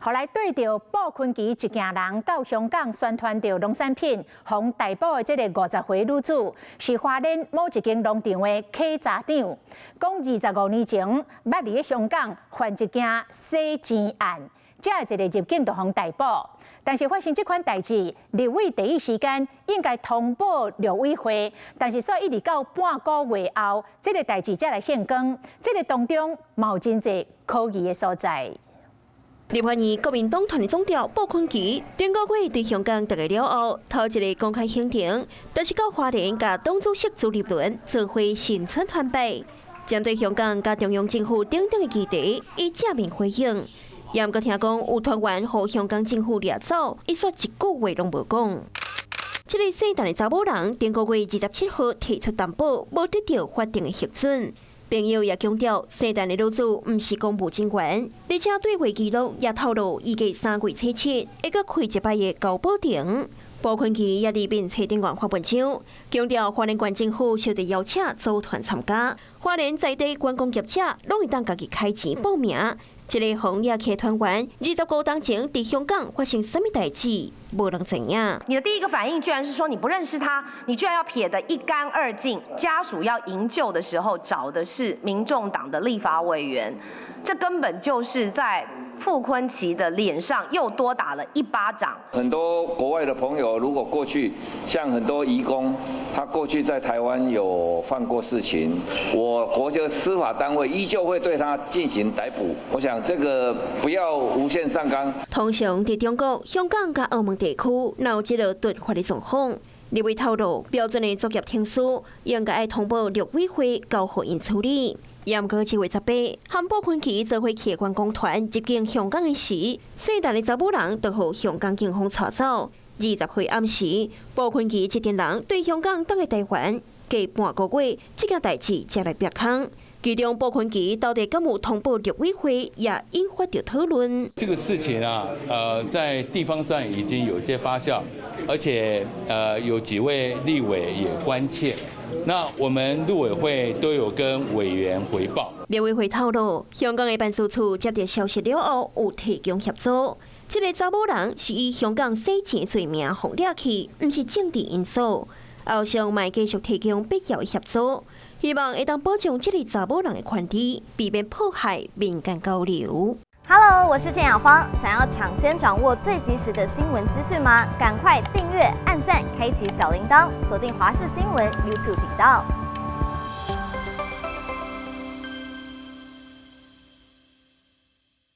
予來對著布坤琪一行人到香港宣傳著農產品，予逮捕的這个50歲女子是花蓮某一間農場的稽查長，講25年前捌佇咧香港犯一件洗錢案，才一个入境就予逮捕。但是發生這款代誌，立委第一時間應該通報陸委會，但是煞一直到半個月後，這个代誌才來現光，這个當中嘛有真濟可疑的所在。立法院國民黨團的總召布坤琪，頂個月對香港轉來了後，頭一个公開行程，就是到花蓮共黨主席朱立倫做伙新春團拜，針對香港佮中央政府等等的議題，伊正面回應。也毋過聽講有團員予香港政府掠走，伊煞一句話攏無講。這个姓陳的查某人，頂個月27號提出擔保，無得著法定的核准。朋友也強調，姓陳的女子毋是公務人員，而且對話記錄也透露，預計3月初7會閣開一擺的交保庭。布坤琪也佇面冊頂懸發文章，強調花蓮縣政府受著邀請組團參加，花蓮在地觀光業者攏會當家己開錢報名。這个予掠去團員25冬前佇香港發生啥物代誌，無人知影。你的第一個反應居然是說你不認識他，你居然要撇得一乾二淨。家屬要營救的時候，找的是民眾黨的立法委員，這根本就是在傅崐萁的臉上又多打了一巴掌。很多國外的朋友，如果過去像很多移工，他過去在台灣有犯過事情，我國家司法單位依舊會對他進行逮捕。我想這個不要無限上綱。通常佇中國、香港佮澳門地區，若有這個突發的狀況，立委透露標準的作業程序應該愛通報陸委會交予𪜶處理。毋過7月18，和布坤琪做伙去的觀光團入境香港的時，姓陳的查某人就予香港警方帶走。20號暗時，布坤琪這陣人對香港轉來台灣，隔半個月，這件代誌才來曝空。其中布坤琪到底敢有通報陸委會，也引發著討論。這個事情啊，在地方上已經有些發酵，而且有幾位立委也關切。那我們陸委會都有跟委員回報。陸委會透露，香港的辦事處接著消息了後，有提供協助。這个查某人是以香港洗錢罪名予掠去，毋是政治因素。後續嘛繼續提供必要的協助，希望會當保障這个查某人的權利，避免破壞民間交流。 Hello，我是鄭雅芳。想要搶先掌握最及時的新聞資訊嗎？趕快訂閱、按讚、開啟小鈴鐺，鎖定華視新聞 YouTube 頻道。